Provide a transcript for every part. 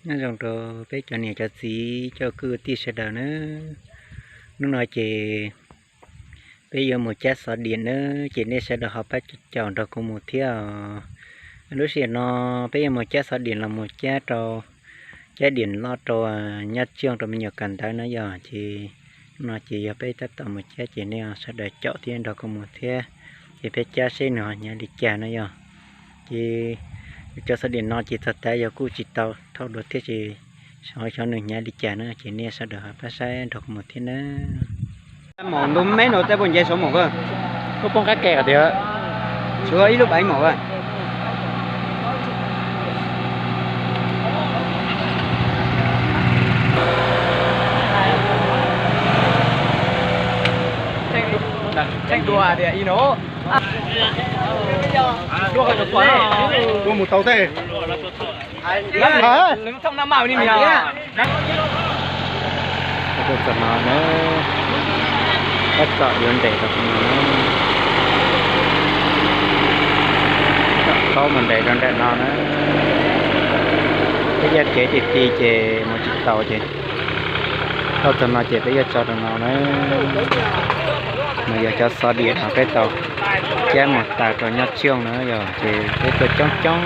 Nyob zoo rau peb cov niam cov txiv cov kwv tij sawv daws na. Hnub no ces peb yuav mus cab xov diam na, ces nej sawv daws ho pab caum nrog kuv mus thiab os. Lub sij hawm no peb yuav mus cab xov diam los mus cab rau, cab diam loj rau Nyob Tsioj rau me nyuam kawm ntawv na yog. Ces hnub no ces yog peb tab tom mus cab ces nej sawv daws caum thiab nrog kuv mus thiab, ces peb cab seb nws ho hnyav li cas na yog. Ces cov xov diam no ces txog tas yog kuj tsis tau thauj dua thiab ces xyov nws hnyav li cas na, ces nej sawv daws ho pab saib nrog kuv mus thiab na. Maum ntu meb no tej puas nce saum maum koj? Koj poob qab ke tiag. Tshuav ib lub beev maum. Ua mus tau tej. Tuaj txog no na, tab tom yuav nres rau qhov no na. Tab tom mus nres rau nram no na. Peb yog kev ti ti ces mus tsis tau ces tuaj txog no ces peb yuav tso rau no na. No yog cov xov diam no peb tau cab mus tas rau Nyob Tsioj na yog, ces peb tuaj coob coob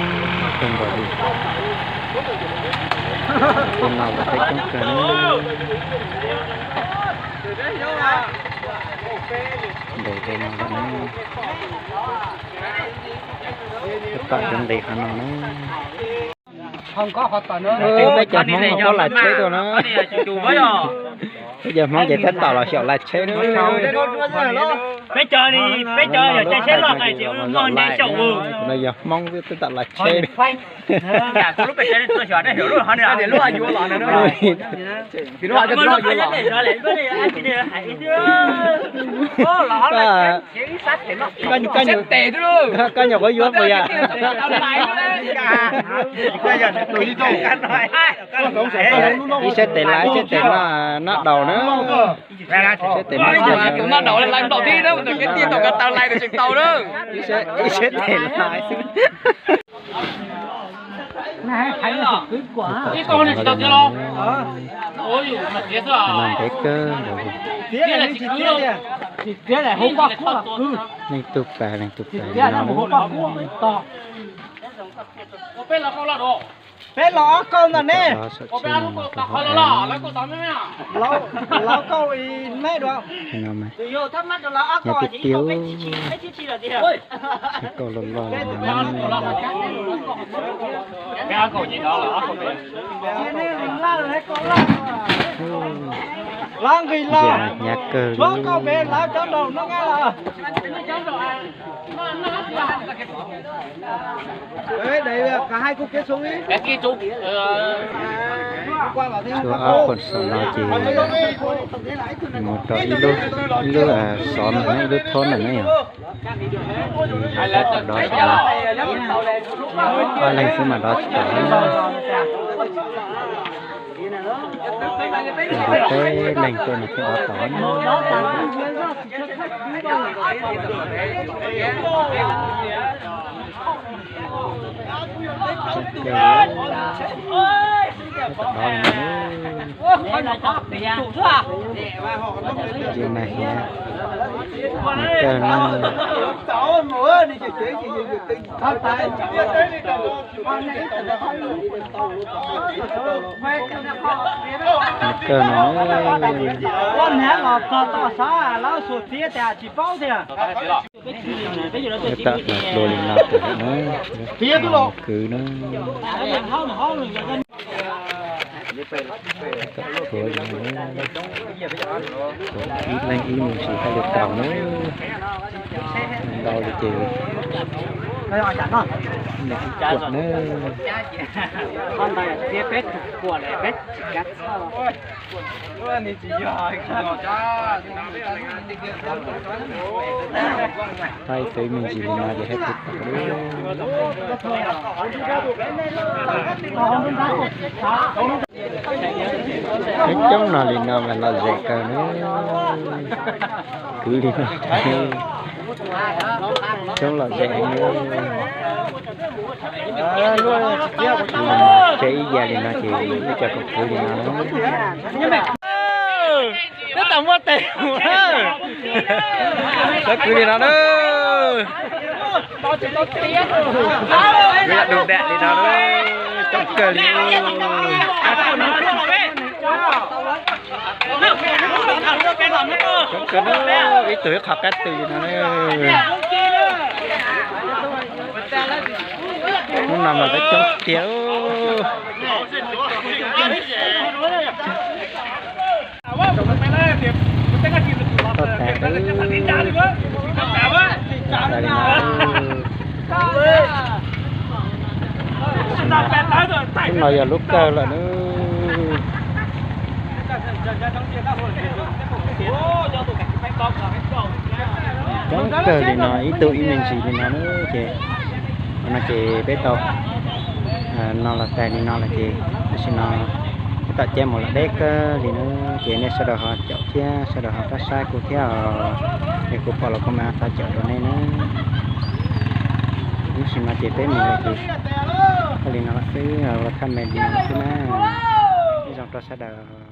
kawg nkaus li. Tej no los peb coob kawg na. Nres tej no lawm na. Tab tom yuav nqis qhov no na. Peb cov Hmoob no pob laj tsheb tuaj na. Peb cov Hmoob ces tab tom los xyaum laj tsheb na. Peb cov, peb cov yog cai tsheb loj ces zaum laj, no yog Hmoob twb tab tom laj tsheb. Koj nyuam qhuav yuav puas yog? Ib sab tes laj, ib sab tes no, no daus na. Ib sab tes laj. Leej tub pas leej tub pas li no. Peb los ob kauj ntawm ne. Lawv kauj ib me dua. Nyob tiag tiag, kauj loj loj. Los nqis los, hnyav kawg li. Tshuav ob qhov saum no ces mus rau ib lub, ib lub xov ntawm no, ib lub thob ntawm no yog. Tab tom dov saum no, ob leeg xwb mas dov tsis tau. Peb leeg tej no thiaj dov tau. Ntsia mas hiav, mas kawg no. Mas kawg no. Ua hnav los txog tom sab lawv xuas txiav tas tsis paub tiag. Tab tom dua li no tas na, kwv na. Tab tom dua li no, ib leeg ib me ntsis thiaj li tau na. Ntau li ces ib leeg ib kuam na. Thaij tau ib me ntsis li no ces thiaj li tau. Coob coob no li no mas lom zem kawg na. Kwv li no, coob lom zem na. Ces ib yam li no ces ib co kwv li no na. Nyob tas muaj tes mus na. Cov kwv li no na. Kwv lam dub dam li no na. Coob kawg li. Coob kawg na, ib tug ib qho qab twg li no na. Hnub no mas peb coob tiag. Tau tas, tas li no. Lub no yog lub kawg lawm na. Coob kawg li no, ib tug ib me ntsis li no na ces no ces peb tau no los tas li no lawm ces tam sim no peb tom caij mus los deb kawg li na. Ces nej sawv daws ho caum thiab sawv daws ho pab saib kuv thiab os, es kuv pom los kuv mam ho tau caum rau nej na. Lub sij no ces peb mus lawm ces li no xwb, los thaj me li no xwb na. Nyob zoo rau sawv daws.